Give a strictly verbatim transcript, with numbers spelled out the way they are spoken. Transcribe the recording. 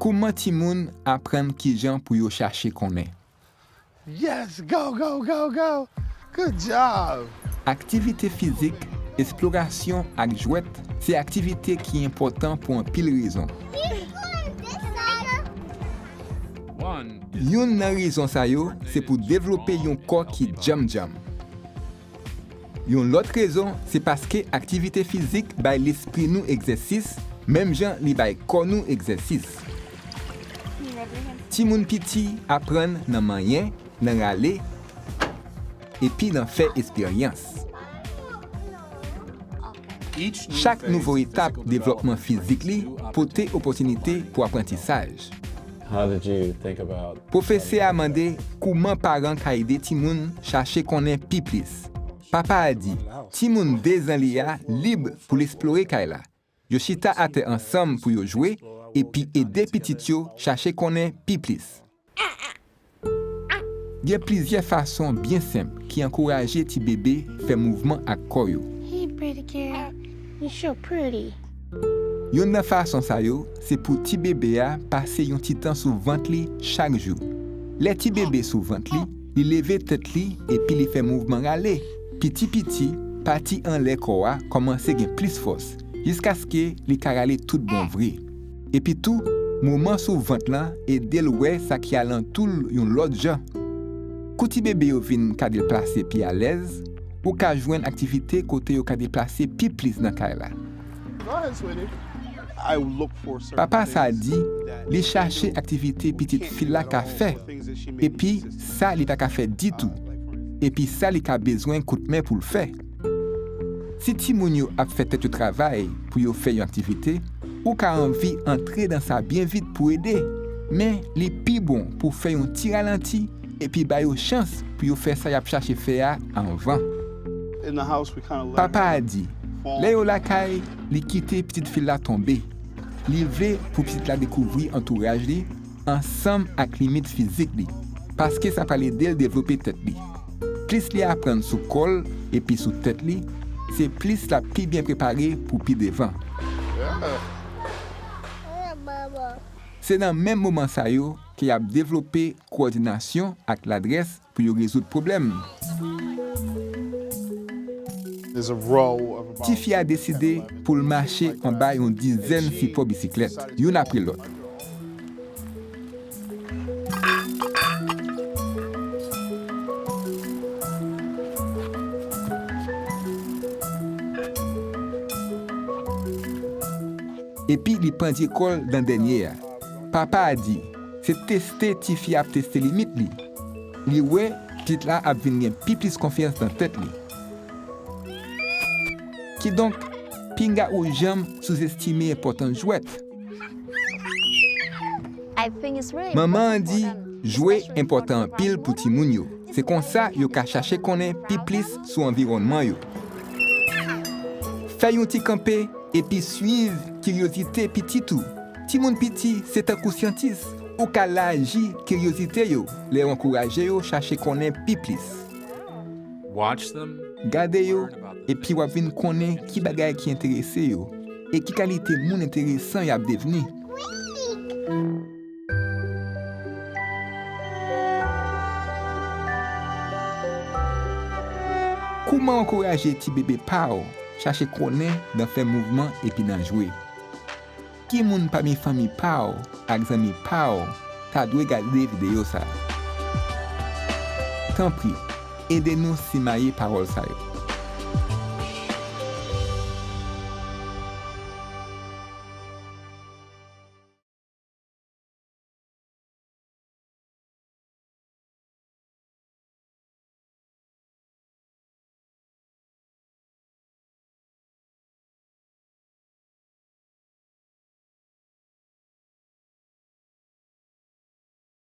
Kouman timoun aprann kijan pou yo chache konnen? Yes, go, go, go, go. Good job. Aktivite fizik, eksplorasyon ak jwèt se aktivite ki enpòtan pou anpil rezon. Youn nan rezon sa yo se pou devlope yon kò ki djanm djanm. Yon lòt rezon se paske aktivite fizik bay lespri nou egzèsis, menm jan li bay kò nou egzèsis. Timoun piti aprann nan manyen, nan rale, epi nan fè esperyans. Chak nouvo etap devlòpman fizik li pote opòtinite pou aprantisaj. Pwofesè a mande kouman paran ka ede timoun chache konnen pi plis. Papa a di, timoun de zan li a lib pou l eksplore kay la. Yo chita atè ansanm pou yo jwe epi ede pitit yo chache konnen pi plis. Gen plizyè fason byen senp ki ankouraje ti bebe fè mouvman ak kò yo. Hey, pretty girl, you so pretty. Youn nan fason sa yo se pou ti bebe a pase yon ti tan sou vant li chak jou. Lè ti bebe sou vant li, li leve tèt li epi li fè mouvman rale. Piti piti, pati anlè kò a kòmanse gen plis fòs, jiskaske li ka rale tout bon vre. Epitou, mouvman sou vant lan ede l wè sa ki alantou l yon lòt jan. Kou ti bebe yo vin ka deplase pi alèz, ou ka jwenn aktivite kote yo ka deplase pi plis nan kay la. Papa sa a di li chache aktivite pitit fi l la ka fè, epi sa li pa ka fè ditou, epi sa li ka bezwen koutmen pou l fè. Si timoun yo ap fè tèt yo travay pou yo fè yon aktivite, ou ka anvi antre nan sa byen vit pou ede, men li pi bon pou w fè yon ti ralanti epi ba yo chans pou yo fè sa y ap chache fè a anvan. Papa a di, lè yo lakay, li kite pitit fi l la tonbe. Li vle pou pitit la dekouvri antouraj li ansanm ak limit fizik li, paske sa pral ede l devlope tèt li. Plis li aprann sou kò l epi sou tèt li, se plis l ap pi byen prepare pou pi devan. Se nan menm moman sa yo ke y ap devlope kowòdinasyon ak ladrès pou yo rezoud pwoblèm. Tifi a deside pou l mache anba yon dizèn sipò bisiklèt, youn apre lòt. Epi li pandye kò l nan dènye a. Papa a di, se teste tifi a ap teste limit li. Li wè pitit la ap vin gen pi plis konfyans nan tèt li. Kidonk, pinga ou janm souzestime enpòtans jwèt. Manman an di, jwe enpòtan anpil pou timoun yo. Se konsa yo ka chache konnen pi plis sou anviwònman yo. Fè yon ti kanpe epi swiv kiryozite pitit ou. Timoun piti se tankou syantis, ou ka laji kiryozite yo lè w ankouraje yo chache konnen pi plis. Gade yo, epi w ap vin konnen ki bagay ki enterese yo e ki kalite moun enteresan y ap devni. Kouman w ankouraje ti bebe pa w chache konnen nan fè mouvman epi nan jwe? Ki moun pami fanmi pa w ak zanmi pa w ta dwe gade videyo sa a? Tanpri, ede nou simaye pawòl sa yo.